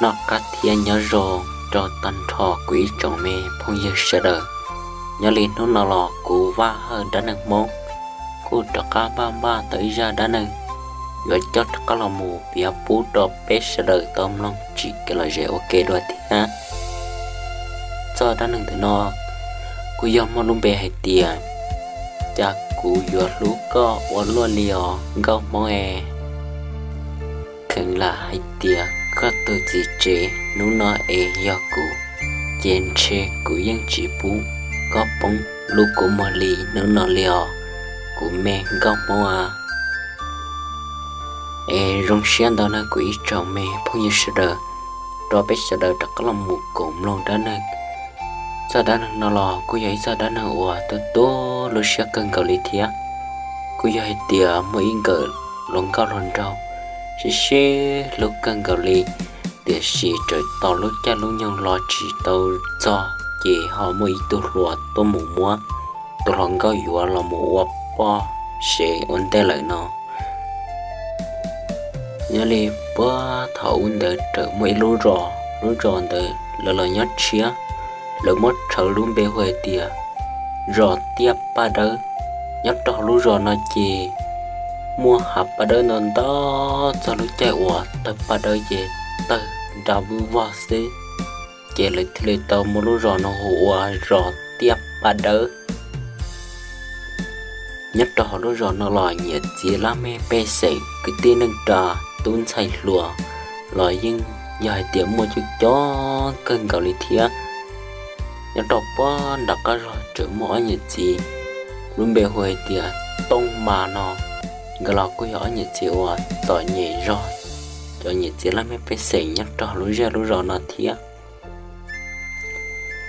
Noj qab thiab nyob zoo rau tag nrho kuv ib tsoom me phooj ywg sawv daws. Nyob li hnub no los kuv Vaj Hawj dab neeg Hmoob kuj rov qab npaj npaj tau ib zaj dab neeg yuav coj rov qab los mus piav pub rau peb sawv daws tau mloog tsim kev lom zem ua ke dua thiab. Txoj dab neeg ntawm no kuj yog muaj lub npe hais tias, cas kuv yuav hlub koj ua luaj li os nkauj Hmoob es. Kheev lam hais tias koj tus txiv tsev hnub no es yog kuv, ces ntshe kuv yeej tsis pub koj poob lub kua muag li hnub no li os, kuv me nkauj Hmoob a. Es zoo siab ntau nawb kuv ib tsoom me phooj ywg sawv daws, rau peb sawv daws rov qab los mus koom mloog dab neeg. Txoj dab neeg no los kuj yog ib txoj dab neeg uas tu tu lub siab kawg nkaus li thiab. Kuj yog hais tias muaj ib nkawm hluas nkauj hluas nraug sib sib hlub kawg nkaus li, tiam sis txawm tos lub caij lub nyoog los tsis tau txog, ces ho muaj ib tug hluas tuaj mus muab tus hluas nkauj yuav los mus ua poj sev ua ntej lawm no. Nyob li puag thaum ub ntawd txawm muaj ib lub zos, lub zos ntawd lawv los nyob tshiab, lawv muab tshawv lub npe hu hais tias zos Tiaj Paj Dawb. Nyob rau lub zos no ces muaj hav paj dawb ntau ntau, txog lub caij uas tawg paj dawb ces tawg nra vwj vog xwb, ces lawv thiaj li tau muab lub zos no hu ua zos Tiaj Paj Dawb. Nyob rau hauv lub zos no los nyiam txiv laj mej pej xeem kwv tij neej tsa tub ntxhais hluas los yeej yog hais tias muaj coob coob kawg nkaus li thiab. Nyob rau puag nram qab zos tseem muaj ob niam txiv, lub npe hu hais tias Tooj Mas no. Nkawd los kuj yog ob niam txiv uas txom nyem zog cov niam txiv laj mej pej xeem nyob rau hauv lub zej lub zos no thiab.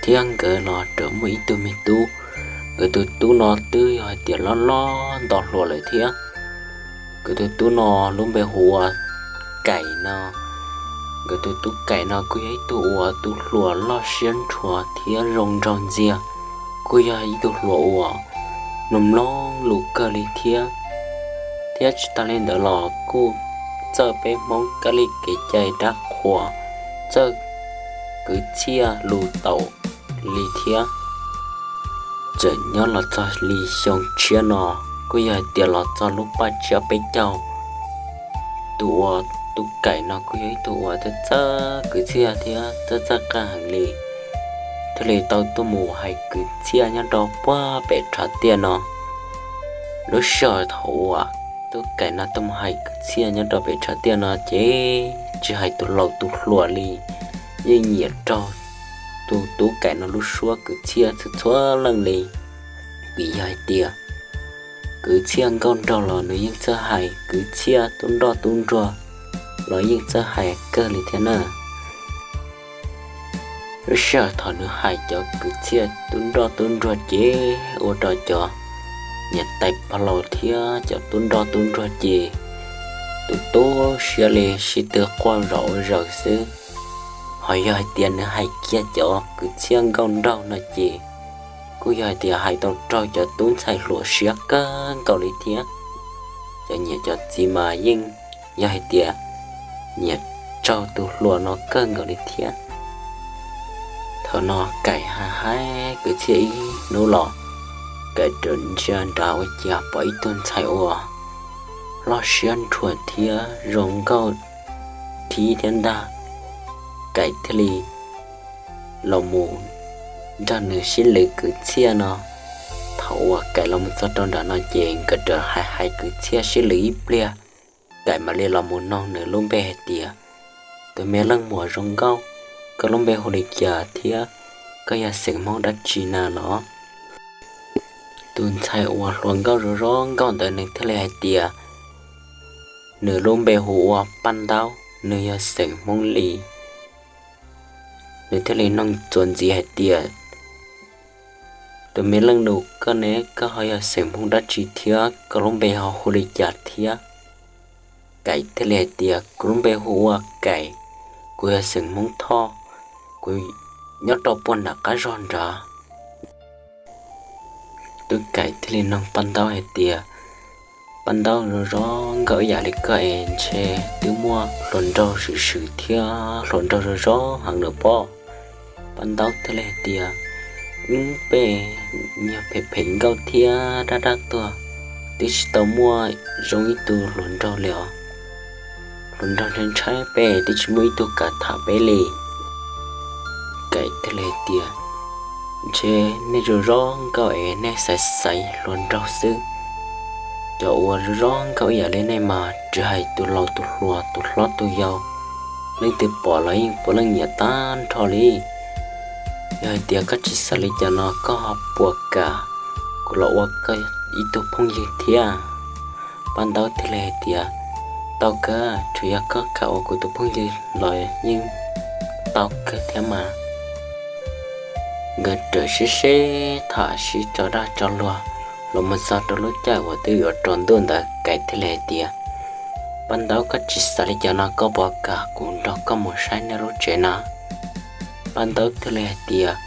Thiab nkawd los tseem muaj ib tug me tub, nkawd tus tub no twb yog hais tias loj loj nto hluas lawm thiab. Nkawd tus tub no lub npe hu ua Kaim no. Nkawd tus tub Kaim no kuj yog ib tug uas tub hluas loj siab ntshuas thiab zoo nraug ntxiag, kuj yog ib tug hluas uas mloog mloog lus kawg li thiab. Thiab tsis tas li ntawd los kuj txawj peb Hmoob kab li kev cai dab qhuas, txawj kwv txhiaj lus taum li thiab. Txawm nyob los txog li xyoo tshiab no, kuj yog hais tias los txog lub paj tsiab peb caug, tus uas tub Kaim no kuj yog ib tug uas txawj txawj kwv txhiaj thiab txawj txawj qaj heev li, thiaj li tau tuaj mus hais kwv txhiaj nyob rau puag pem tshav tiaj no. Lub sij hawm thaum uas tub Kaim no tuaj mus hais kwv txhiaj nyob rau pem tshav tiaj no ces tsis hais tus laus tus hluas li, yeej nyiam raug tus tub Kaim no lub suab kwv txhiaj txhua txhua leej li. Vim yog hais tias kwv txhiaj nkauj nraug los nws yeej txawj hais, kwv txhiaj tub nroj tub nruag los yeej txawj hais kawg li thiab na. Lub sij hawm thaum nws hais cov kwv txhiaj tub nroj tub nruag ces ua rau cov niam tais pog laus thiab cov tub nroj tub nruag ces tu tu siab li sib tw quaj zom ua zaws xwb. Ho yog hais tias nws hais kiag cov kwv txhiaj nkauj nraug no ces kuj yog hais tias hais tau raug cov tub ntxhais hluas siab kawg nkaus li thiab. Cov niam cov txiv mas yeej yog hais tias nyiam raug tus hluas no kawg nkaus li thiab. Thaum no Kaim hais hais kwv txhiaj ib hnub los, Kaim rawm ntsia nrad ua cas pom ib tug ntxhais uas loj siab ntshuas thiab zoo nkauj thib thiab ntag. Kaim thiaj li los mus nrog nws sib lwv kwv txhiaj no. Thaum uas Kaim los mus txog rau nram no ces nkawd rawm hais hais kwv txhiaj sib lwv ib pliag, Kaim mam li los mus noog nws lub npe hais tias, tus me leej muam zoo nkauj, koj lub npe hu li cas thiab koj yog xeem Hmoob dab tsi na no? Tus ntxhais uas hluas nkauj zoo zoo nkauj ntawd nws thiaj li hais tias, nws lub npe hu ua Paj Ntaub, nws yog xeem Hmoob Lis. Nws thiaj li noog txuas ntxiv hais tias, tus me leej nus, koj ne, koj ho yog xeem Hmoob dab tsi thiab koj lub npe ho hu li cas thiab? Kaim thiaj li hais tias, kuv lub npe hu ua Kaim, kuv yog xeem Hmoob Thoj, kuv nyob rau puag nram qab zog nrad. Tub Kaim thiaj li noog Paj Ntaub hais tias, Paj Ntaub zoo zoo nkauj ib yam li koj es ntshe twb muaj hluas nraug swm swm thiab hluas nraug zoo zoo heev lawm pob. Paj Ntaub thiaj li hais tias, Wb peb nyuag phem phem nkauj thiab dab dab tuag, twb tsis tau muaj zoo ib tug hluas nraug li os. Hluas nraug ntshai ntshai peb twb tsis muaj ib tug kam tham peb li. Kaim thiaj li hais tias, Ntshe nej zoo zoo nkauj es nej xaiv xaiv hluas nraug xwb. Cov uas zoo zoo nkauj ib yam li nej mas tsis hais tus laus tus hluas tus hlob tus yau, leej twg pom los yeej puav leej nyiam tag nrho li. Yog hais tias koj tsis xav li cas no koj ho puas kam kuv los ua koj ib tug phooj ywg thiab? Paj Ntaub thiaj li hais tias, Tau kawg, tsuas yog koj kam ua kuv tus phooj ywg los yeej tau kawg thiab mas. Nkawd rawm sib sib tham sib tso dag tso luag los mus txog rau lub caij uas twb yuav rau ntuj ntawd, Kaim thiaj li hais tias, Paj Ntaub, koj tsis xav li cas no koj puas kam kuv nrog koj mus saib nej lub tsev na? Paj Ntaub thiaj li hais tias,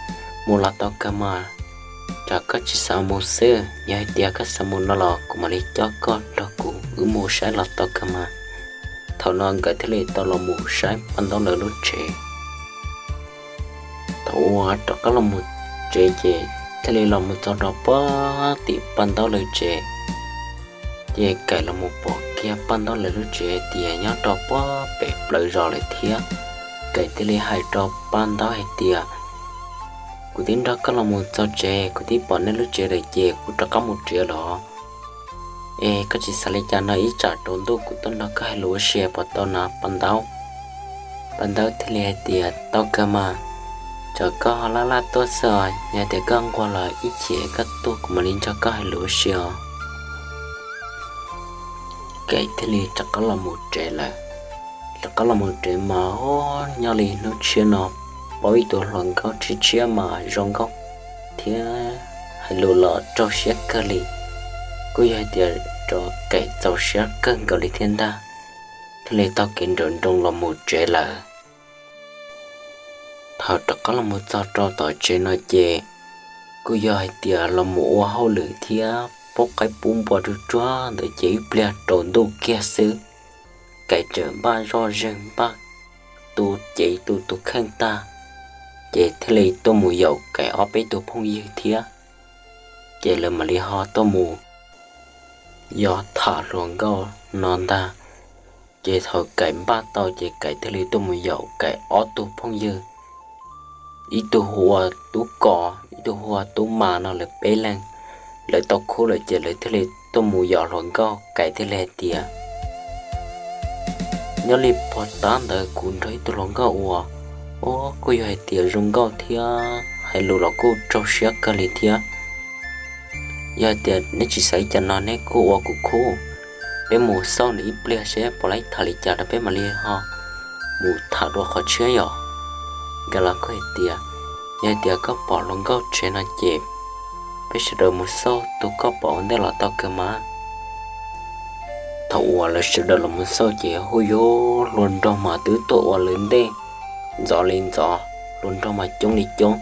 Mus los tau kawg mas, tsam koj tsis xav mus xwb, yog hais tias koj xav mus no los kuv mam li coj koj nrog kuv wb mus saib los tau kawg mas. Thaum no nkawd thiaj li tau los mus saib Paj Ntaub lawv lub tsev. Thaum uas rov qab los mus tsev ces thiaj li los mus txog rau puag tim Paj Ntaub lawv tsev. Ces Kaim los mus pom kiag Paj Ntaub lawv lub tsev tias nyob rau puag pem plawv zos lawm thiab. Kaim thiaj li hais rau Paj Ntaub hais tias, Kuv twb nrog koj los mus txog tsev, kuv twb pom nej lub tsev lawm ces kuv rov qab mus tsev los. Es koj tsis xav li cas no, ib tsam rau ntuj kuv tuaj nrog koj hais lus ua si puas tau na Paj Ntaub? Paj Ntaub thiaj li hais tias, Tau kawg mas, tsam koj laj laj tuaj xwb os, yog tias koj nquag los ib chim koj tuaj kuv mam li nrog koj hais lus ua si os. Kaim thiaj li rov qab los mus tsev lawm. Rov qab los mus tsev mas nyob li hnub tshiab no, paub ib tug hluas nkauj tshiab tshiab mas zoo nkauj thiab hais lus los raug siab kawg li. Kuj yog hais tias rau Kaim txaus siab kawg nkaus li thiab ntag, thiaj li taug kev nrawm nroos los mus tsev lawm. Thaum rov qab los mus txog rau tom tsev no ces kuj yog hais tias los mus ua hauj lwm thiab pub qaib pub npua tsuag tsuag ntawd ces ib pliag rau ntuj kiag xwb, Kaim txawm npaj zoj zeeg npaj tu cev tu tus kheej tag, ces thiaj li tuaj mus yaum Kaim ob peb tug phooj ywg thiab. Ces lawv mam li ho tuaj mus yos tham hluas nkauj no ntag. Ces thaum Kaim npaj tau ces Kaim thiaj li tuaj mus yaum Kaim ob tug phooj ywg, ib tug hu ua Tub Kos, ib tug hu ua Tub Mas no lawv peb leeg. Lawv tau khub lawm ces lawv thiaj li tuaj mus yos hluas nkauj. Kaim thiaj li hais tias, Nyob li puag ta ntawd kuv nrog ib tug hluas nkauj uas, o, kuj yog hais tias zoo nkauj thiab hais lus los kuj raug siab kawg li thiab. Yog hais tias neb tsis xav li cas no neb kuj ua kuv khub, peb mus xauj nws ib pliag seb puas laib tham li cas rau peb mam li ho mus tham dua qhov tshiab yom. Nkawd los kuj hais tias, Yog hais tias koj pom hluas nkauj tsev no ces peb sawv daws mus xauj tus koj pom ua ntej los tau kawg mas. Thaum uas lawv sawv daws los mus xauj ces hu yuav hluas nraug mas twb tuaj ua lawv ntej ntxov li ntxov, hluas nraug mas coob li coob,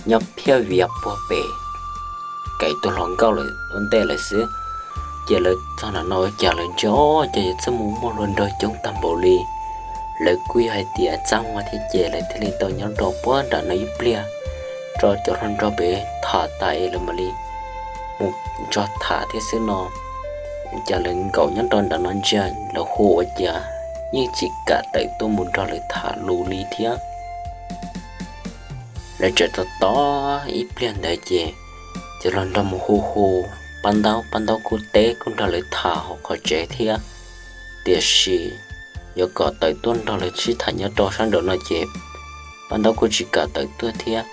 nyob phiab viav puag pem Kaim tus hluas nkauj lawm ua ntej lawm xwb. Ces lawv txog nram no ua cas lawv ntsia, o, ces yuav txawj mus muaj hluas nraug coob tag npaum li. Lawv kuj yog hais tias txaj muag thiab ces lawv thiaj li tau nyob rau puag nram no ib pliag, tso cov hluas nraug pem tham tas es lawv mam li mus tso tham thiab xwb no. Cas lawv nkaum nyob rau nram no ntsia lawv hu ua cas yeej tsis kam tawm tuaj mus nrog lawv tham lus li thiab. Lawv tseem tos tos ib pliag ntawd ces, ces los nrog mus hu hu Paj Ntaub, Paj Ntaub kuj teb kuj nrog lawv tham hauv qhov tsev thiab. Tiam sis yuav kom tawm tuaj nrog lawv sib tham nyob rau sab nraum no ces Paj Ntaub kuj tsis kam tawm tuaj thiab,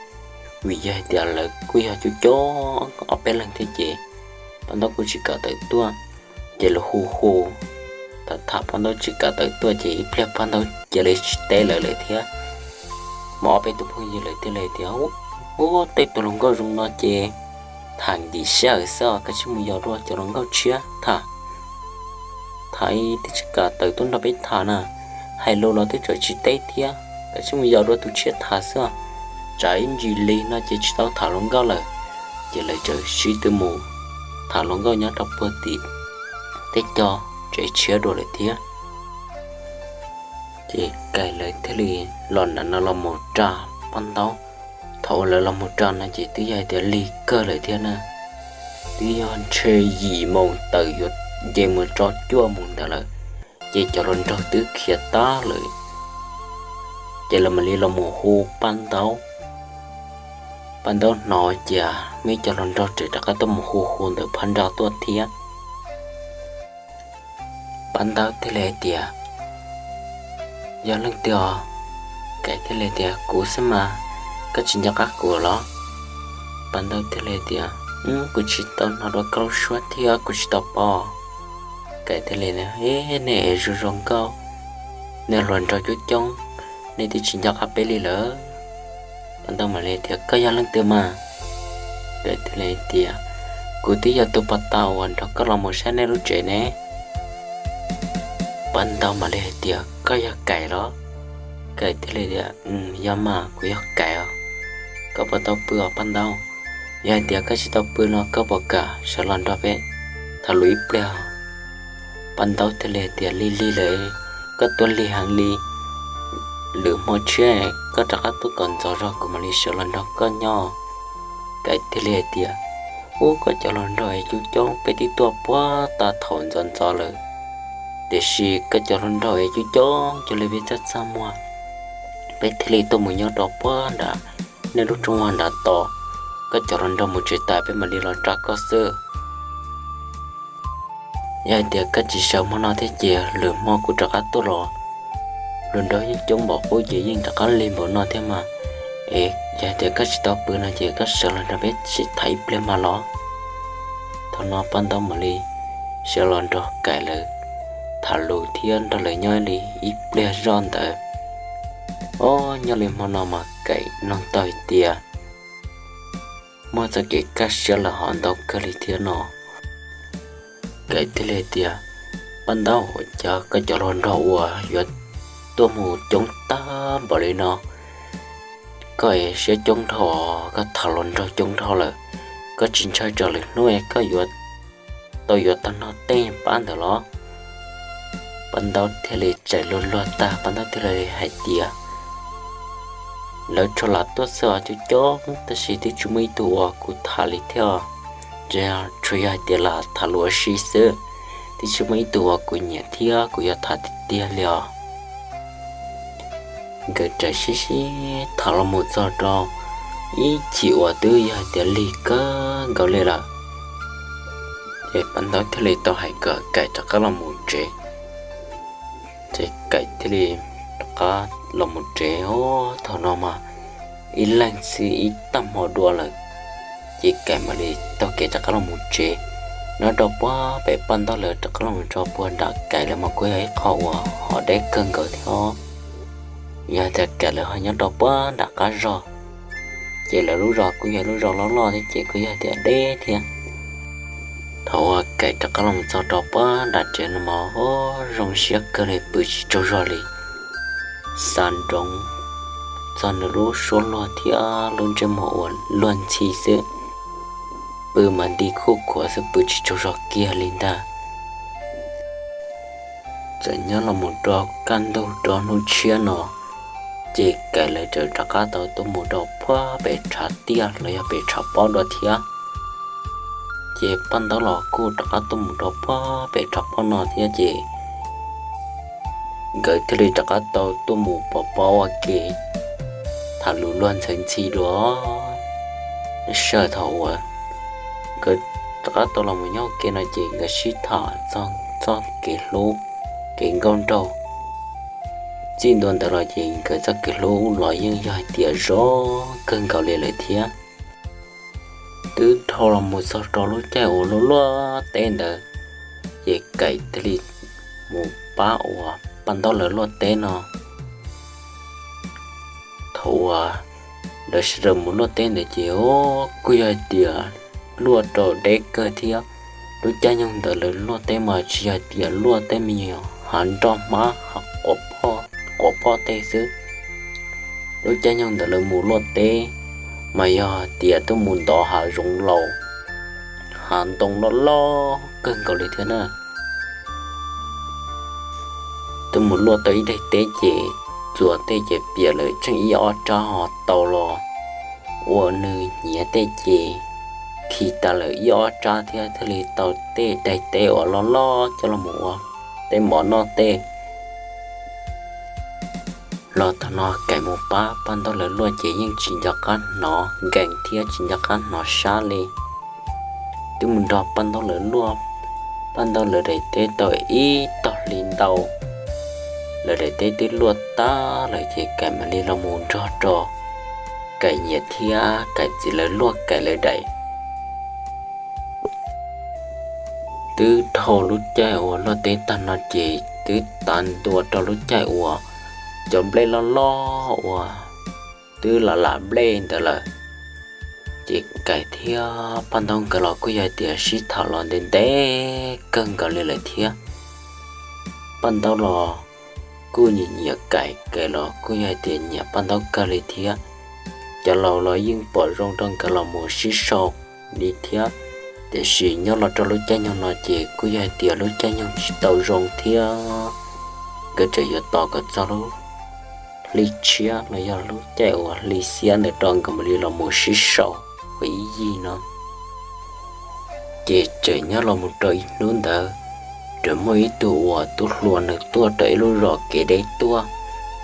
vim yog hais tias lawv kuj yog coob coob ob peb leeg thiab ces Paj Ntaub kuj tsis kam tawm tuaj. Ces lawv hu hu tham tham Paj Ntaub tsis kam tawm tuaj ces ib pliag Paj Ntaub cia li tsis teb lawv lawm thiab. Mas ob peb tus phooj ywg lawv thiaj li tias, Ub, tej tus hluas nkauj zoo no ces tham ntim siab xwb, koj cia li mus yos dua cov hluas nkauj tshiab tham. Tham twb tsis kam tawm tuaj nrog peb tham na, hais lus los twb tseem tsis teb thiab, koj cia li mus yos dua tus tshiab tham xwb, tsam ib ntsis li no ces tsis tau tham hluas nkauj lawm. Ces lawv txawm sib tw mus tham hluas nkauj nyob rau puag tim tej co tsev tshiab dua lawm thiab. Ces Kaim lawv thiaj li los nram no los mus ras Paj Ntaub. Thaum uas lawv los mus ras no ces twb yog hais tias lig kawg lawm thiab na, twb yog ntshe yim moos tawm yuav nce mus rau cuaj moos ntawd lawm. Ces cov hluas nraug twb khiav tag lawm, ces lawv mam li los mus hu Paj Ntaub. Paj Ntaub hnov cia, muaj ib co hluas nraug tseem rov qab tuaj mus hu hu ntawm phab nrab tuaj thiab. Paj Ntaub thiaj li hais tias, Yog leej twg os? Kaim thiaj li tias, Kuv xwb mas, koj tsis nco qab kuv los? Paj Ntaub thiaj li tias, Kuv tsis tau hnov dua koj lub suab thiab kuv tsis tau paub. Kaim thiaj li tias, Nej es zoo zoo nkauj, nej hluas nraug coob coob, nej twb tsis nco qab peb li lawm. Paj Ntaub mam li tias, Koj yog leej twg mas? Kaim thiaj li tias, Kuv twb yog tus pog tas uas nrog koj los mus saib nej lub tsev ne. Paj Ntaub mam li hais tias, Koj yog Kaim los? Kaim thiaj li tias, Yog mas, kuv yog Kaim os. Koj puas tau pw os Paj Ntaub? Yog hais tias koj tsis tau pw no koj puas kam sawv los nrog peb tham lus ib pliag? Paj Ntaub thiaj li tias, Lig lig lawm, koj tuaj lig heev li, lwm hmo tshiab koj rov qab tuaj kom ntxov zog kuv mam li sawv los nrog koj nyob. Kaim thiaj li hais tias, Ub, koj cov hluas nraug es coob coob, peb twb tuaj puag ta thaum ntxov ntxov lawm, tiam sis koj cov hluas nraug es coob coob cuag li peb txaj txaj muag, peb thiaj li tuaj mus nyob rau puag nram nej lub rooj vag nram tod. Koj cov hluas nraug mus tsev tas peb mam li los nrog koj xwb. Yog hais tias koj tsis sawv hmo no thiab ces lwm hmo kuv rov qab tuaj los, hluas nraug yeej coob npaum qub ces yeej rov qab lig npaum no thiab mas. Es yog hais tias koj tsis tau pw no ces koj sawv los nrog peb sib tham ib pliag mas los. Thaum no Paj Ntaub mam li sawv los nrog Kaim lawv tham lus thiab nrog lawv nyob li ib pliag zoj ntawd. Ob, nyob li hmo no mas Kaim nug tau hais tias muaj txoj kev kaj siab lawm hov ntau kawg li thiab no. Kaim thiaj li tias, Paj Ntaub, ua cas koj cov hluas nraug uas yuav tuaj mus coob tag npaum li no, koj es siab coob dhau, koj tham hluas nraug coob dhau lawm, koj tsis ntshai tsam lwm hnub koj yuav tau yuav tau noj tej pab ntawd los? Paj Ntaub thiaj li txawm luag luag tag, Paj Ntaub thiaj li hais tias, Lawv tsuas lam tuaj xwb os coob coob, tab sis twb tsis muaj ib tug uas kuv tham li thiab, tsuas yog hais tias lam tham lus ua si xwb, twb tsis muaj ib tug uas kuv nyiam thiab kuv yuav tham tiag tiag li os. Nkawd txawm sib sib tham los mus txog rau ib chim uas twb yog hais tias lig kawg nkaus li lawm, ces Paj Ntaub thiaj li tau hais kom Kaim rov qab los mus tsev. Ces Kaim thiaj li rov qab los mus tsev os. Thaum no mas ib leeg xwb ib tag hmo dua lawm, ces Kaim mam li taug kev rov qab los mus tsev. Nyob rau puag pem Paj Ntaub lawv rov qab los mus txog puag nram Kaim lawv mas kuj yog ib qho uas ho deb kawg nkaus thiab. Yog tias Kaim lawv ho nyob rau puag nram qab zos, ces lawv lub zos kuj yog lub zos loj loj thiab ces kuj yog tias deb thiab. Thaum uas Kaim rov qab los txog rau puag nram tsev no mas zoo siab kawg li, pw tsis tsaug zog li. Xa nroos txog nws lub suab luag thiab lub ntsej muag uas luag ntxhi xwb, pw mas nti khuj khuav xwb, pw tsis tsaug zog kiag li ntag. Txawm nyob los mus rau kaj ntug rau hnub tshiab no, ces Kaim lawv txawm rov qab tau tuaj mus rau puag pem tshav tiaj los yog pem tshav pob dua thiab. Ces Paj Ntaub los kuj rov qab tuaj mus rau puag pem tshav pob no thiab ces nkawd thiaj li rov qab tau tuaj mus pov pob ua ke, tham lus luag ntxhi ntxhi dua. Sij hawm thaum uas nkawd rov qab tau los mus nyob ua ke no ces nkawd sib tham txog txoj kev hlub, kev nkauj nraug. Txij ntua ntawd los ces nkawd txoj kev hlub los yeej yog hais tias zoo kawg nkaus li lawm thiab. Twb dhau los mus txog rau lub caij uas luaj luaj teb ntawd, ces Kaim thiaj li mus pab uas Paj Ntaub lawv luaj teb no. Thaum uas lawv sawv daws mus luaj teb ntawd ces kuj yog hais tias luaj rau deb kawg thiab. Lub caij nyoog ntawd lawv luaj teb mas tsis yog hais tias luaj teb me nyuam, hav nroj hmab, hav quav poj tej xwb. Lub caij nyoog ntawd lawv mus luaj teb mas yog hais tias tuaj mus ntov hav zoov laus, hav ntoo loj loj kawg nkaus li thiab na. Tuaj mus luaj tau ib daim teb ces txuas tej ces piam lawm tsheej ib ob rab ho tau los ua nws hniav tej ces khi tas lawm ib ob rab thiab thiaj li tau tej daim teb uas loj loj coj los mus ua teb mov noj tej. Los thaum no Kaim mus pab paj ntaub lawv luaj ces yeej tsis nco qab hnov nkees thiab tsis nco qab hnov sab li. Twb mus nrog paj ntaub lawv luaj paj ntaub lawv daim teb tau ib tog hli ntau, lawv daim teb twb luaj tag lawm ces Kaim mam li los mus nrog rau Kaim niam thiab Kaim txiv lawv luaj Kaim lawv daim. Twb dhau lub caij uas luaj teb tag no ces twb tav ntua rau lub caij uas cov nplej loj loj uas twb lam lam nplej ntawd lawm. Ces Kaim thiab paj ntaub nkawd los kuj yog hais tias sib tham los ntev ntev kawg nkaus li lawm thiab. Paj ntaub los kuj nyiam nyiam Kaim, Kaim los kuj yog hais tias nyiam paj ntaub kawg li thiab. Cov laus los yeej pom zoo rau nkawd los mus sib sau li thiab. Tiam sis nyob los rau lub caij nyoog no ces kuj yog hais tias lub caij nyoog tsis tau zoo thiab, nkawd tseem yuav tos kom txog lub hli tshiab los yog lub caij uas hli xiab ntawd rau nkawd mam li los mus sib sau ua ib yig no. Ces tseem nyob los mus rau ib hnub ntawd, tseem muaj ib tug uas tub hluas nws tuaj rau ib lub zos kev deb tuaj,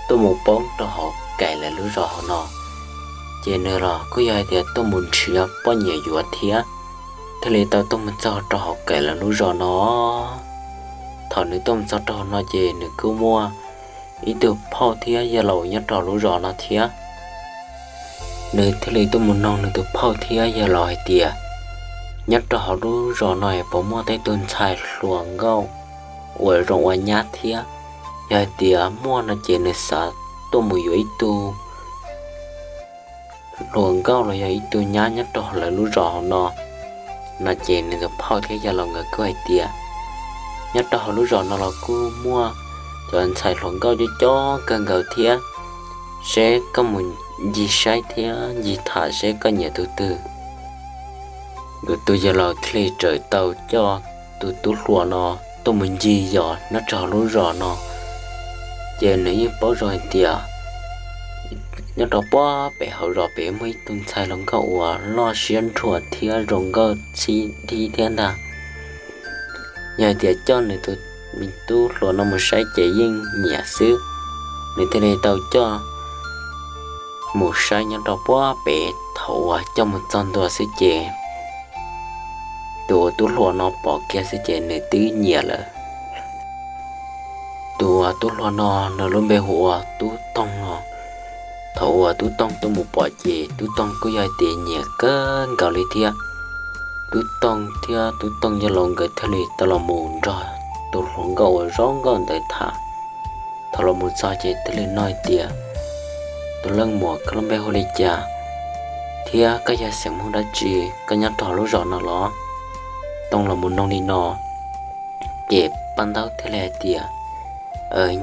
tuaj mus poob rau hauv Kaim lawv lub zos hauv no. Ces nws los kuj yog hais tias tuaj mus nrhiav poj niam yuav thiab, thiaj li tau tuaj mus txog rau hauv Kaim lawv lub zos no. Thaum nws tuaj mus txog rau hauv no ces nws kuj muaj ib tug phauj thiab yawg laus nyob rau hauv lub zos no thiab. Nws thiaj li tuaj mus noog nws tus phauj thiab yawg laus hais tias, nyob rau hauv lub zos no puas muaj tej tug ntxhais hluas nkauj uas zoo ua nyab thiab? Yog hais tias muaj no ces nws xav tuaj mus yuav ib tug hluas nkauj los yog ib tug nyab nyob rau lawv lub zos hauv no. No ces nws tus phauj thiab yawg laus nkawd kuj hais tias, nyob rau hauv lub zos no los kuj muaj cov ntxhais hluas nkauj coob coob kawg nkaus thiab, seb koj mus ncig saib thiab ncig tham seb koj nyiam tus twg. Nkawd tus yawg laus thiaj li txawm tau coj tus tub hluas no tuaj mus ncig yos nyob rau hauv lub zos no. Ces nws yeej paub zoo hais tias nyob rau puag pem hauv zos pem muaj ib tug ntxhais hluas nkauj uas loj siab nrhuav thiab zoo nkauj txhib dib thiab ntag. Yog hais tias coj nws tus me tub hluas no mus saib ces yeej nyiam xwb. Nws thiaj li tau coj mus saib nyob rau puag pem, thaum uas coj mus txog ntua xwb ces tus uas tub hluas no pom kiag xwb ces nws twb nyiam lawm. Tus uas tub hluas no nws lub npe hu ua Tub Toog no. Thaum uas Tub Toog tuaj mus pom ces Tub Toog kuj yog hais tias nyiam kawg nkaus li thiab. Tub Toog thiab Tub Toog yawg laus nkawd thiaj li tau los mus nrog tus hluas nkauj uas zoo nkauj ntawd tham. Thaum los mus txog ces thiaj li nug hais tias, tus leej muam, koj lub npe hu li cas thiab koj yog xeem Hmoob dab tsi, koj nyob rau lub zos no los? Toog los mus noog li no ces Paj Ntaub thiaj li hais tias,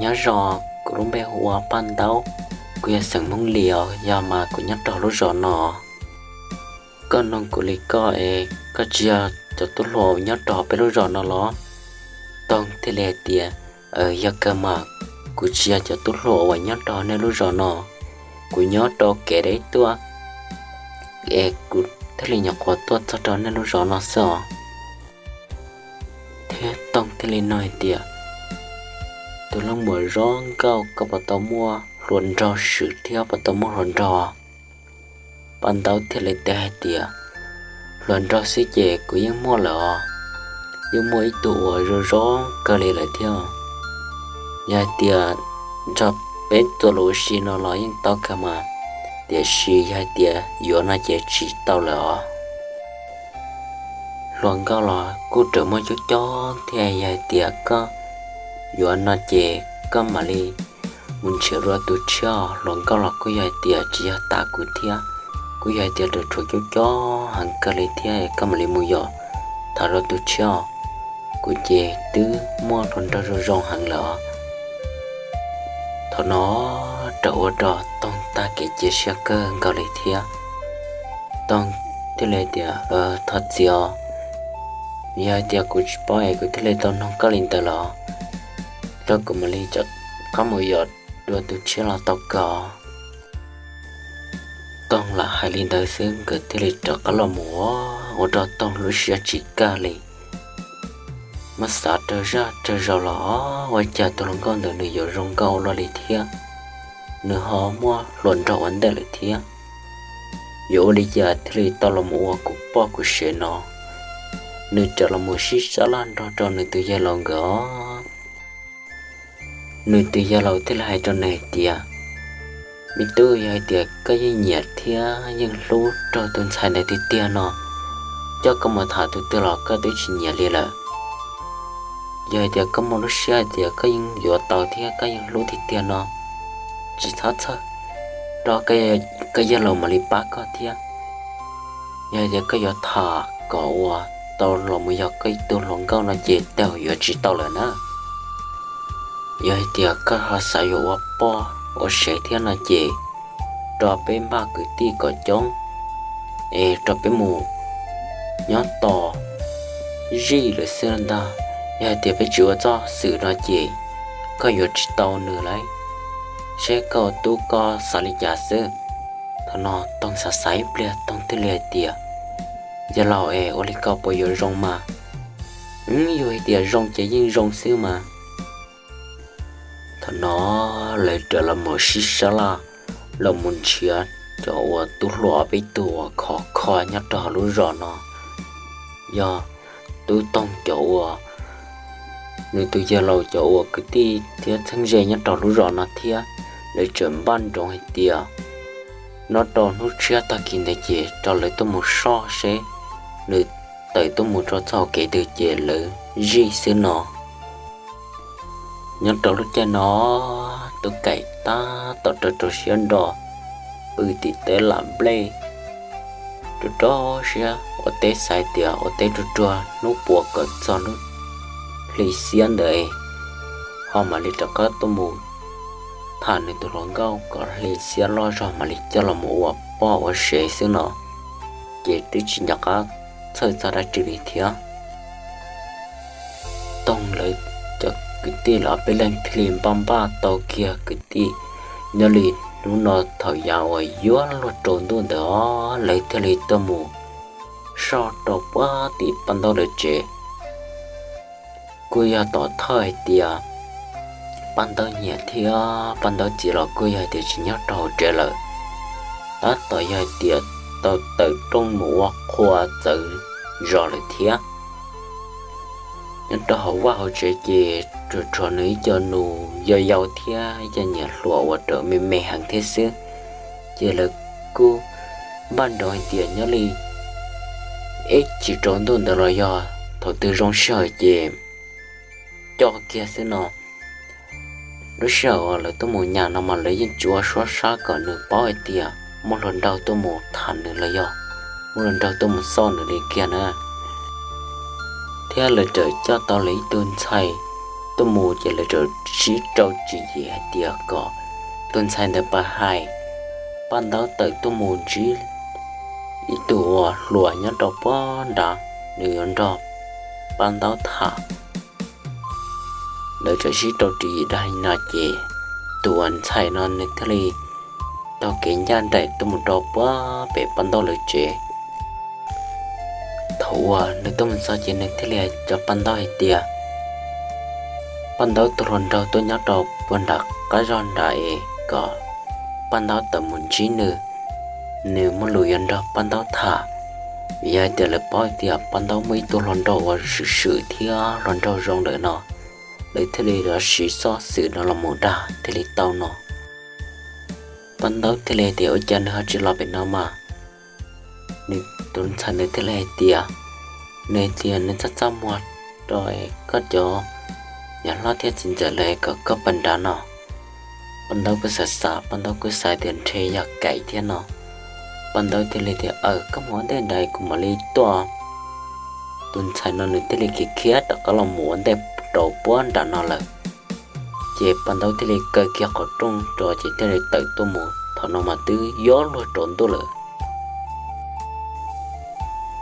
nyob zoo, kuv lub npe hu ua Paj Ntaub, kuv yog xeem Hmoob Lis os, yog mas kuv nyob rau lub zos no. Koj noog kuv li koj es koj tsis yog cov tub hluas uas nyob rau peb lub zos no los? Toog thiaj li hais tias, yog kawg mas, kuv tsis yog cov tub hluas uas nyob rau nej lub zos no, kuv nyob rau kev deb tuaj es kuv thiaj li nyuam qhuav tuaj txog rau nej lub zos no xwb os. Thiab Toog thiaj li nug hais tias, tus leej muam zoo nkauj, koj puas tau muaj hluas nraug swm thiab puas tau muaj hluas nraug? Paj Ntaub thiaj li teb hais tias, hluas nraug xwb ces kuv yeej muaj lawm os, yeej muaj ib tug uas zoo zoo kawg li lawm thiab. Yog hais tias nrog peb txuas lus ua si no los yeej tau kawg mas, tiam sis yog hais tias yuav no ces tsis tau lawm os. Hluas nkauj los kuj tseem muaj coob coob thiab, yog hais tias koj yuav no ces koj mam li mus nrhiav dua tus tshiab os. Hluas nkauj los kuj yog hais tias tsis yog tas kuv thiab, kuj yog hais tias tseem tshuav coob coob heev kawg li thiab, koj mam li mus yos tham dua tus tshiab os. Kuv ces twb muaj hluas nraug zoo zoo heev lawm os. Thaum no rau ua rau Toog tag kev cia siab kawg nkaus li thiab. Toog thiaj li tias, thov txim os, yog hais tias kuv tsis paub es kuv thiaj li tau noog koj li ntawd los. Kuv mam li rov qab mus yos dua tus tshiab los tau kawg. Toog lam hais li ntawd xwb nkawd thiaj li rov qab los mus ua rau Toog lub siab tsis kaj li. Muab xav raws zaj raws zaus los ua cas tus hluas nkauj ntawd nws yuav zoo nkauj ua luaj li thiab, nws ho muaj hluas nraug ua ntej lawm thiab. Yuav ua li cas thiaj li tau los mus ua kuv poj kuv sev no? Nws rov los mus sib sab laj nrog rau nws tus yawg laus nkawd os. Nws tus yawg laus thiaj li hais rau nws hais tias, me tub, yog hais tias koj yeej nyiam thiab yeej hlub raug tus ntxhais ntawd tiag tiag no, coj koj mus tham tus twg los koj twb tsis nyiam li lawm. Yog hais tias koj muaj lub siab hais tias koj yeej yuav tau thiab koj yeej hlub tiag tiag no, tsis txhob txhawj, rau koj yawg laus mam li pab koj thiab. Yog hais tias koj yuav tham kom uas tau los mus yog koj ib tug hluas nkauj no ces tej zaum yuav tsis tau lawm na. Yog hais tias koj ho xav yuav ua poj ua sev thiab no ces rau peb npaj kwv tij kom coob es rau peb mus nyob tos zij lawm xwb ntag. Yog hais tias peb tsis ua txoj xwm no ces koj yuav tsis tau nws lawm, seb koj tub koj xav li cas xwb. Thaum no Toog xav xav ib pliag Toog thiaj li hais tias, yawg laus es, ua li ko puas yuav zoo mas? Yog hais tias zoo ces yeej zoo xwb mas. Thaum no lawv rov los mus sib sab laj los mus nrhiav cov uas tub hluas ob peb tug uas khov kho nyob rau hauv lub zos no. Yog tub Toog cov uas nws tus yawg laus cov uas kwv tij thiab txheeb ze nyob rau lub zos no thiab. Lawv tseem npaj nroos hais tias nyob rau hnub tshiab tag kis ntawd ces rau lawv tuaj mus soj seb nws tawm tuaj mus rau txoj hauv kev twg ces lawv zij xwb no. Nyob rau lub caij no, Tub Kaim tab tom rau rau siab nro pw tim teb lam nplej, rau rau siab ua teb xav tias ua teb ruag ruag hnub puas kom txog hnub hli xiab ntawd ho mam li rov qab tuaj mus tham nws tus hluas nkauj kom hli xiab loj zog mam li coj los mus ua poj ua sev xwb no, ces twb tsis nco qab txhawj txog dab tsi li thiab. Toog lawv cov kwv tij lawv ob peb leeg thiaj li npaj npaj tau kiag kwv tij. Nyob li hnub no thaum yav uas yuav luag rau ntuj ntawd os, lawv thiaj li tuaj mus soj rau puag tim Paj Ntaub lawv tsev. Kuj yog tom thawj hais tias Paj Ntaub niam thiab Paj Ntaub txiv los kuj yog hais tias tsis nyob rau hauv tsev lawm, tab tom yog hais tias tau tawm rooj mus ua qhua txawv zos lawm thiab. Nyob rau hauv vaj hauv tsev ces tsuas tshuav nws ib co nus yau yau thiab ib co niam hluas uas rawm me me heev thiab xwb. Ces lawv kuj npaj nroos hais tias nyob li ib chim tsaus ntuj ntawd los yog thaum twg zoo sij hawm ces coj kiag xwb no. Lub sij hawm uas lawv tuaj mus nyas no mas lawv yeej tsis ua suab sab kom nws paub hais tias muaj hluas nraug tuaj mus tham nws los yog muaj hluas nraug tuaj mus xauj nws li kiag na. Thiab lawv txawm coj tau lawv ib tug ntxhais tuaj mus ces lawv txawm sib rau tswv yim hais tias kom tus ntxhais ntawd pab hais Paj Ntaub tawm tuaj mus ntsib ib tug uas hluas nyob rau puag nrad, nws yuav nrog Paj Ntaub tham. Lawv txawm sib rau tswv yim dag li no ces tus uas ntxhais no nws thiaj li taug kev ncaj nraim tuaj mus rau puag pem Paj Ntaub lawv tsev. Thaum uas nws tuaj mus txog ces nws thiaj li hais rau Paj Ntaub hais tias Paj Ntaub tus hluas nraug tuaj nyob rau puag nram qab zog nrad es kom Paj Ntaub tawm mus ntsib nws, nws muaj lus yuav nrog Paj Ntaub tham. Vim yog hais tias lawv paub hais tias Paj Ntaub muaj ib tug hluas nraug uas swm swm thiab hluas nraug zoo lawm no, lawv thiaj li los siv txoj xwm no los mus dag thiaj li tau no. Paj Ntaub thiaj li tias ua cas nws ho tsis los pem no mas? Nws tus ntxhais ntawd thiaj li hais tias nws tias nws txaj txaj muag rau koj cov niam hlob thiab txiv ntxawm lawv kom koj pab nrad no. Paj Ntaub kuj xav xav, Paj Ntaub kuj xav tias ntshe yog Kaim thiab no. Paj Ntaub thiaj li tias aws, koj mus ua ntej nrad kuv mam li tuaj. Tus ntxhais no nws thiaj li khiav khiav rov qab los mus ua ntej rau puag nram no lawm. Ces Paj Ntaub thiaj li kaw kiag qhov rooj rau ces thiaj li tawm tuaj mus, thaum no mas twb yuav luag rau ntuj lawm.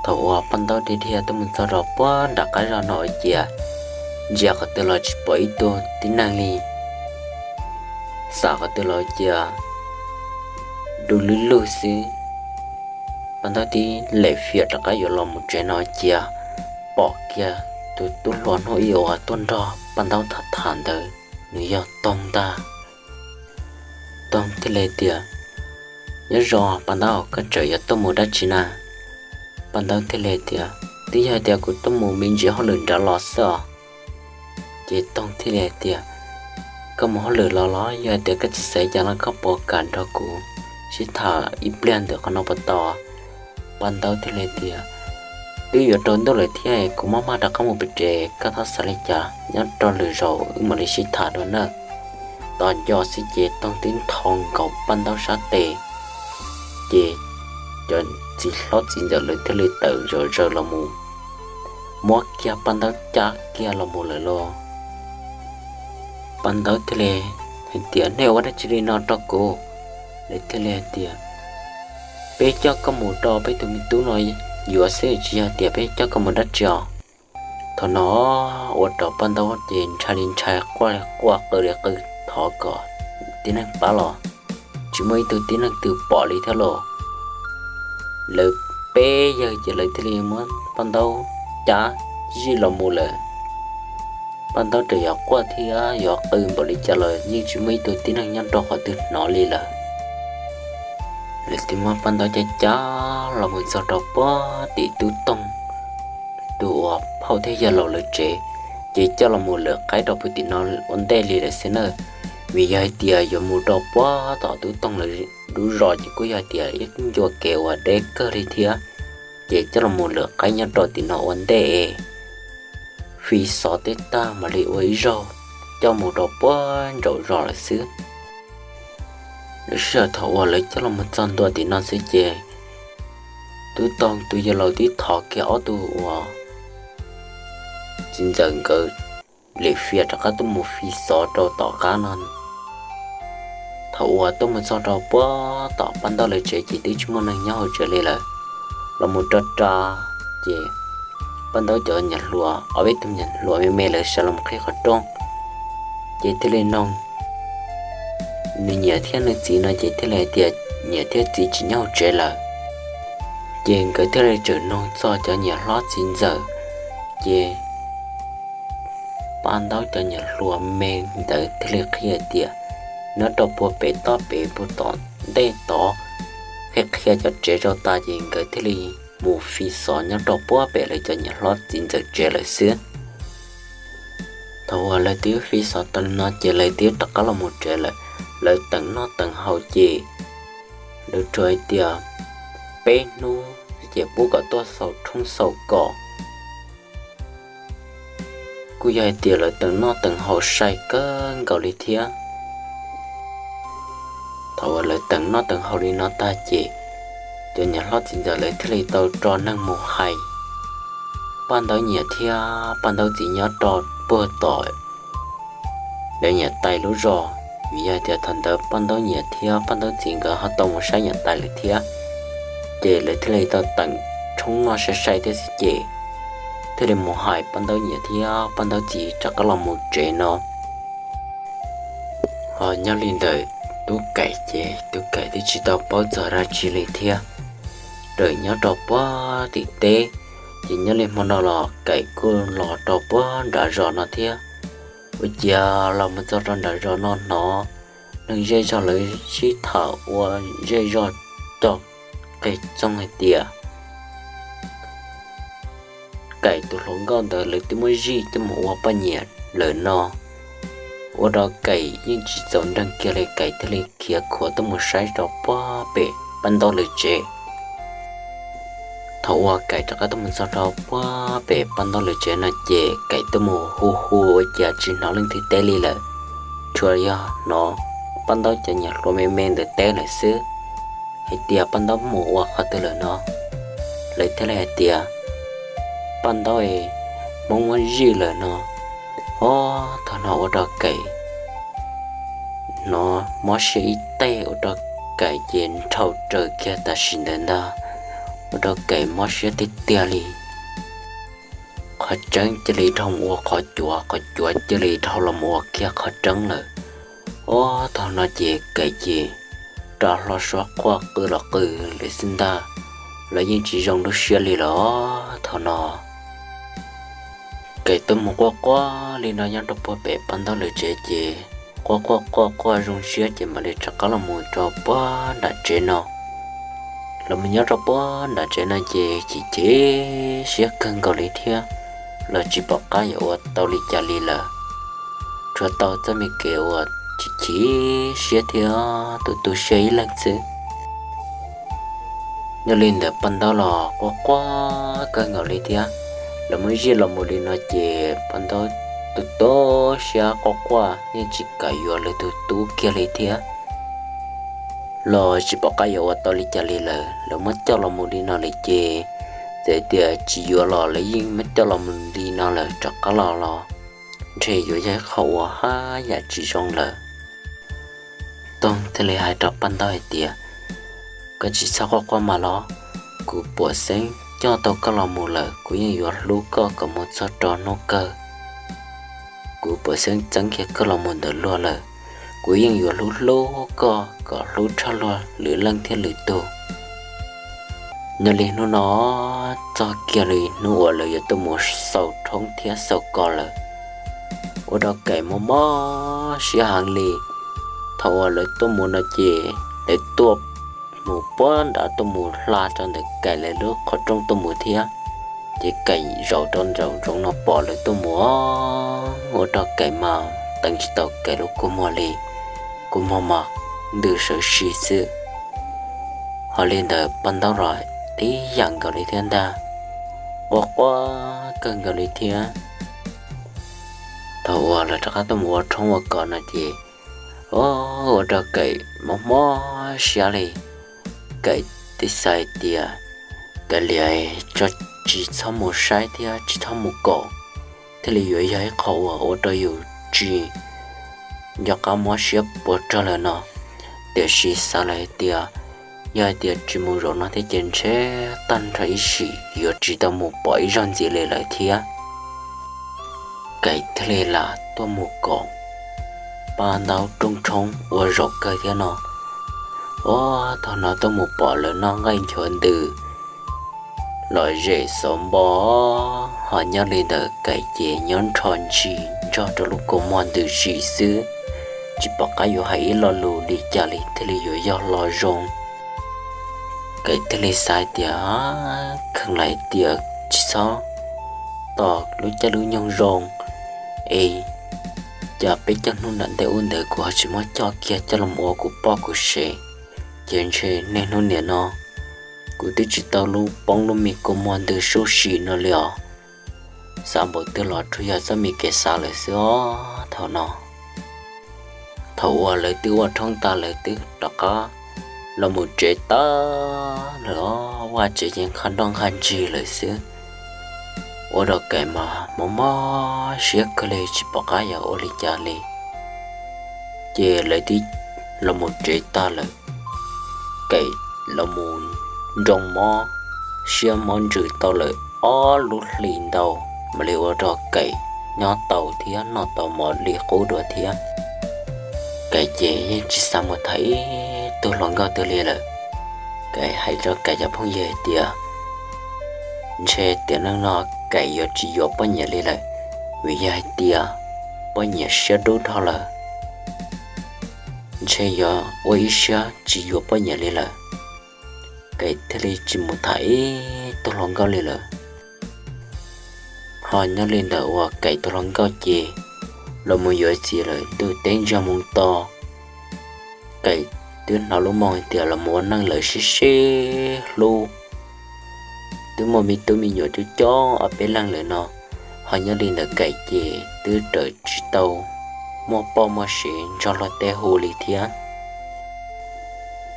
Thaum uas Paj Ntaub dhia dhia tuaj mus txog rau puag nram qab zog no ua ciav, ntsia qhov twg los tsis pom ib tug tib neeg li, xam qhov twg los cia du lug lug xwb. Paj Ntaub tib lem fiam rov qab yuav los mus tsev no cia pom kiag tus tub hluas hnub ib uas tuaj nrog Paj Ntaub tham tham ntawd, nws yog Toog ntag. Toog thiaj li tias, Nyob zoo Paj Ntaub, koj tseem yuav tuaj mus dab tsi na? Paj Ntaub thiaj li tias, Twb yog tias kuv tuaj mus me ntsis hauj lwm nrad los xwb os. Ces Toog thiaj li tias, Koj mus hauj lwm los los yog tias koj tsis xav cas los koj puas kam nrog kuv sib tham ib pliag ntawm qhov no puas tau? Paj Ntaub thiaj li tias, Twb yuav rau ntuj lawm thiab, kuv maj maj rov qab mus pem tsev, koj txhob xav li cas, nyob rau lwm zaus wb mam li sib tham dua nawb. Tos nco xwb ces Toog twb nthos nkaus Paj Ntaub sab tes, ces cov txiv hlob txiv ntxawm lawv thiaj li tawm zom zaws los mus muab kiag Paj Ntaub cab kiag los mus lawm lauj. Paj Ntaub thiaj li hais tias, Nej ua dab tsi li no rau kuv? Lawv thiaj li hais tias, Peb coj koj mus rau peb tus me tub no yuav xwb, tsis yog tias peb coj koj mus dab tsi os. Thaum no ua rau Paj Ntaub ces ntshai li ntshai, quaj li quaj, qw li qw, thov kom tib neeg pab los tsis muaj ib tug tib neeg twg pom li thiab lauj. Lawv peb yawg ces lawv thiaj li muab Paj Ntaub cab zij los mus lawm. Paj Ntaub tseem yuav quaj thiab yuav qw npaum li cas los yeej tsis muaj ib tug tib neeg nyob rau qhov twg hnov li lawm. Lawv thiaj muab Paj Ntaub cab cab los mus txog rau puag tim tub Toog, tus uas phauj thiab yawg laus lawv tsev, ces coj los mus lawm qaib rau puag tim no ua ntej li lawm xwb na. Vim yog hais tias yuav mus rau puag tom tub Toog lawv lub zos ces kuj yog hais tias ib ncua kev uas deb kawg li thiab, ces coj los mus lawm qaib nyob rau tim no ua ntej es fi xov tej tag mam li ua ib zaug coj mus rau puag nraum zos lawm xwb. Lub sij hawm thaum uas lawv coj los mus txog ntua tim no xwb ces tub Toog tus yawg laus twb thov kiag ob tug uas txiv ntxawm nkawd lim fias rov qab tuaj mus fi xov rau tom qab no. Thaum uas tuaj mus txog rau puag tom Paj Ntaub lawv tsev ces twb tsis muaj neeg nyob hauv tsev li lawm. Los mus rau ras ces Paj Ntaub cov niam hluas, ob peb tug niam hluas me me lawv sawv los qhib qhov rooj, ces thiaj li noog nws niam thiab nws txiv no ces thiaj li hais tias niam thiab txiv tsis nyob hauv tsev lawm. Ces nkawd thiaj li tseem noog txog cov niam hlob txiv ntxawm, ces Paj Ntaub cov niam hluas me ntawd thiaj li qhia tias nyob rau puag pem toj pem puag tom ntej tod, qhia qhia cov tsev rau tas ces nkawd thiaj li mus fi xov nyob rau puag pem lawv cov niam hlob txiv ntxawm tsev lawm xwb. Thaum uas lawv twb fi xov tas li no ces lawv twb rov qab los mus tsev lawm. Lawv teem noj teem haus ces lawv tsuas hais tias peb hnub ces pub kom tuaj xaus tshoob xaus kos. Kuj yog hais tias lawv teem noj teem haus sai kawg nkaus li thiab. Thaum uas lawv teem noj teem haus li no tag ces cov niam hlob txiv ntxawm lawv thiaj li tau tso neeg mus hais Paj Ntaub niam thiab Paj Ntaub txiv nyob rau puag tom lawv niam tais lub zos. Vim yog tias thaum ntawd Paj Ntaub niam thiab Paj Ntaub txiv nkawd ho tau mus saib niam tais lawm thiab, ces lawv thiaj li tau teem tshoob noj sai sai thiab xwb ces thiaj li mus hais Paj Ntaub niam thiab Paj Ntaub txiv rov qab los mus tsev no. Ho nyob li ntawm Tub Kaim ces Tub Kaim twb tsis tau paub txog dab tsi li thiab, raws nyob rau puag tim teb. Ces nyob li hmo no los Kaim kuj los rau puag nram zos no thiab. Ua ciav los mus txog rau nram zos no hnov neeg zej zog lawv sib tham ua zej zog cog qe txoog hais tias Kaim tus hluas nkauj ntawd lawv twb muab zij coj mus ua poj niam lawm no. Ua rau Kaim yeej tsis txaus nreeg kiag li, Kaim thiaj li khiav khuav tuaj mus saib rau puag pem Paj Ntaub lawv tsev. Thaum uas Kaim rov qab tuaj mus txog rau puag pem Paj Ntaub lawv tsev no ces Kaim tuaj mus hu hu ua ciav tsis hnov leej twg teb li lawm, tsuas yog hnov Paj Ntaub cov niam hluas me me ntawd teb lawm xwb, hais tias Paj Ntaub mus ua qhov twg lawm no. Lawv thiaj li hais tias Paj Ntaub es Hmoob muab zij lawm no. Ob thaum no ua rau Kaim hnov mob siab ib teg, ua rau Kaim ces nrhau raws kiag tam sim ntawd ntag, ua rau Kaim mob siab tiag tiag li. qhov tseeb cia li dhau mus ua qhov cuav, qhov cuav cia li dhau los mus ua kiag qhov tseeb lawm. Ua thaum no ces Kaim ces rov hlo suab quaj qw los qw lawm xwb ntag, los yeej tsis zoo lub siab li lawm. Thaum no Kaim tuaj mus quaj quaj li no nyob rau puag pem poj ntaub lawv tsev ces quaj quaj quaj quaj zoo siab ces mam li rov qab los mus rau puag nram tsev no. Los mus nyob rau puag nram tsev no ces chim chim siab kawg nkaus li thiab, los tsis pom qab yuav ua tau li cas li lawm. Tsuas tau txoj me kev uas chim chim siab thiab tu tu siab ib leeg xwb. Nyob li ntawd poj ntaub los quaj quaj kawg nkaus li thiab. Lawv muab zij los mus li no ces poj ntaub tu tu siab quaj quaj yeej tsis kam yuav lawv tus tub kiag li thiab, los tsis pom qab yuav ua tau li cas li lawm. Lawv muab coj los mus li no li ces txawm tias tsis yuav los lawv yeej muab coj los mus li no lawm rov qab los los ntshe yuav yog ib qho uas haj yam tsis zoo lawm. Toog thiaj li hais rau poj ntaub hais tias, koj tsis txhob quaj quaj mas los, kuv puas xeeb coj tau koj los mus lawm kuv yeej yuav hlub koj kom mus txog rau hnub kawg. Kuv puas xeeb txeeb kiag koj los mus ntawm luag lawm, kuv yeej yuav hlub hlub koj kom hlub tshaj luag lwm leej thiab lwm tug. Nyob li hnub no txog kiag li hnub uas lawv yuav tuaj mus xaus roob thiab xaus kos lawm, ua rau Kaim mob mob siab heev li. Thaum uas lawv tuaj mus no ces lawv tuaj mus puag nrad tuaj mus hla rau ntawm Kaim lawv lub qhov rooj tuaj mus thiab. Ces Kaim zaum rau nraum zoov no pom lawv tuaj mus, ua rau Kaim mas teev tsis tau Kaim lub kua muag li, kua muag mas ntws sawv si xwb. Ho li ntawd poj ntaub los tib yam nkaus li thiab ntag, quaj quaj kawg nkaus li thiab. Thaum uas lawv rov qab tuaj mus ua roob ua kos no ces ua rau Kaim mob mob siab li. Kaim twb xav hais tias kav liam tso, tsis txhob mus saib thiab tsis txhob mus koom thiaj li yuav yog ib qho uas ua rau yus tsis nco qab mob siab puas tsuaj lawm no. Tiam sis xav lawm hais tias yog hais tias tsis mus zaum no thiab ces ntshe tag nrho ib sim yuav tsis tau mus pom ib zaug ntxiv li lawm thiab. Kaim thiaj li lam tuaj mus koom poj ntaub rooj tshoob ua zaum kawg thiab no. Ua thaum no tuaj mus pom lawv noj nqaij nchuav ntws los zem xov npo, ho nyob li ntawd Kaim ces nyob nrho ntsis nrog rau lub kua muag ntws si xwb, tsis pom qab yuav hais ib lo lus li cas li thiaj li yuav yog lo zoo. Kaim thiaj li xav tias, kheev lawm tias tsis txhob tos lub caij lub nyoog zoo es cas peb cov hnub nram ntej ub ntawd kuv ho tsis muab coj kiag coj los ua kuv poj kuv sev, ces ntshe niaj hnub niam no kuv twb tsis tau lub poob lub me kua muag ntws sub si no li os. Xav npaum twg los tsuas yog txoj me kev xav lawm xwb os. Thaum no, thaum uas lawv twb ua roob tas lawv twb rov qab los mus tsev tag lawm os, vaj tsev ces nqhab nroj nqhab ntsig lawm xwb. Ua rau Kaim mas mob mob siab kawg li tsis pom qab yuav ua li cas li. Ces lawv twb los mus tsev tag lawm, Kaim los mus nroo mob siab mob ntsws tau lawm ob lub hlis ntau, mam li ua rau Kaim nyob tau thiab noj tau mov li qub dua thiab. Kaim ces yeej tsis xav mus tham ib tug hluas nkauj twg li lawm. Kaim hais rau Kaim cov phooj ywg hais tias, ntshe tiam neej no Kaim yuav tsis yuav poj niam li lawm, vim yog hais tias poj niam siab dub dhau lawm, ntshe yuav ua ib siab tsis yuav poj niam li lawm. Kaim thiaj li tsis mus tham ib tug hluas nkauj li lawm. Ho nyob li ntawd uas Kaim tus hluas nkauj ces los mus yuav txiv lawm, ntuj teb ntsiag moo to. Kaim twb hnov lub moo hais tias los mus ua neej lawm sib sib hlub, twb muaj me tub me nyuam coob coob ob peb leeg lawm no. Ho nyob li ntawd Kaim ces twb rawm tsis tau muaj poj muaj sev nrog luag tej hu li thiab.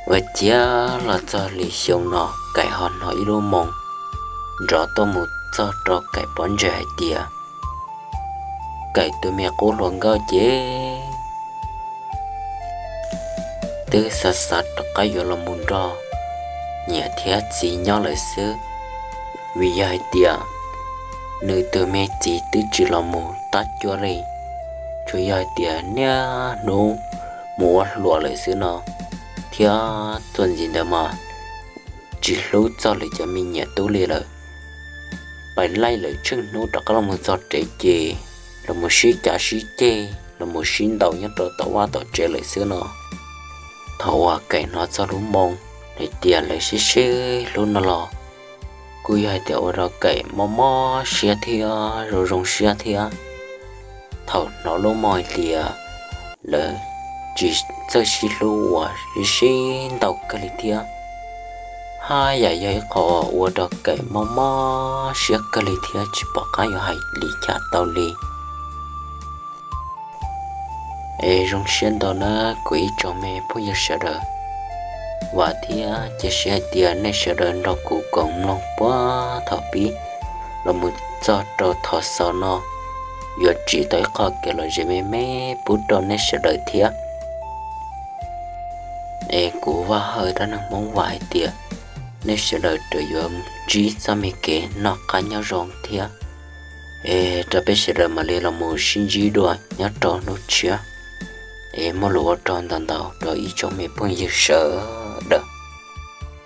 Ua ciav los txog li xyoo no Kaim ho hnov ib lub moo nrov tuaj mus txog rau Kaim pob ntseg hais tias, Kaim tus me qub hluas nkauj ces twb xav xav rov qab yuav los mus nrog niam thiab txiv nyob lawm xwb, vim yog hais tias nws tus me txiv twb tsis los mus tab cuab li, tsuas yog hais tias niaj hnub mus ua hluas lawm xwb no, thiab txuas ntxiv ntawd mas tsis hlub txog lawv cov me nyuam tub li lawm. Pais laij lawv tsheej hnub rov qab los mus txog tsev ces los mus sib cav sib ceg los mus sib ntaus nyob rau tom vaj tom tsev lawm xwb no. Thaum uas Kaim hnov txog lub moo hais tias lawv sib sib hlub no los, kuj yog hais tias ua rau Kaim mob mob siab thiab zoo zoo siab thiab. Thaum hnov lub moo hais tias lawv tsis txawj sib hlub uas sib sib ntaus kawg li thiab, haj yam yog ib qho ua rau Kaim mob mob siab kawg li thiab tsis pom qab yuav hais li cas tau li. Es zoo siab ntau na kuv ib tsoom me phooj ywg sawv daws, vam thiab cia siab hais tias nej sawv daws nrog kuv koom mloog puag thaum pib los mus txog rau thaum xaus no yuav tsim tau ib qho kev lom zem me me pub rau nej sawv daws thiab. Es kuv Vaj Hawj dab neeg Hmoob vam hais tias nej sawv daws tseem yuav ntsib txoj me kev noj qab nyob zoo thiab. Es rau peb sawv daws mam li los mus sib ntsib dua nyob rau hnub tshiab. Es muaj lus ua tsaug ntau ntau rau ib tsoom me phooj ywg sawv daws.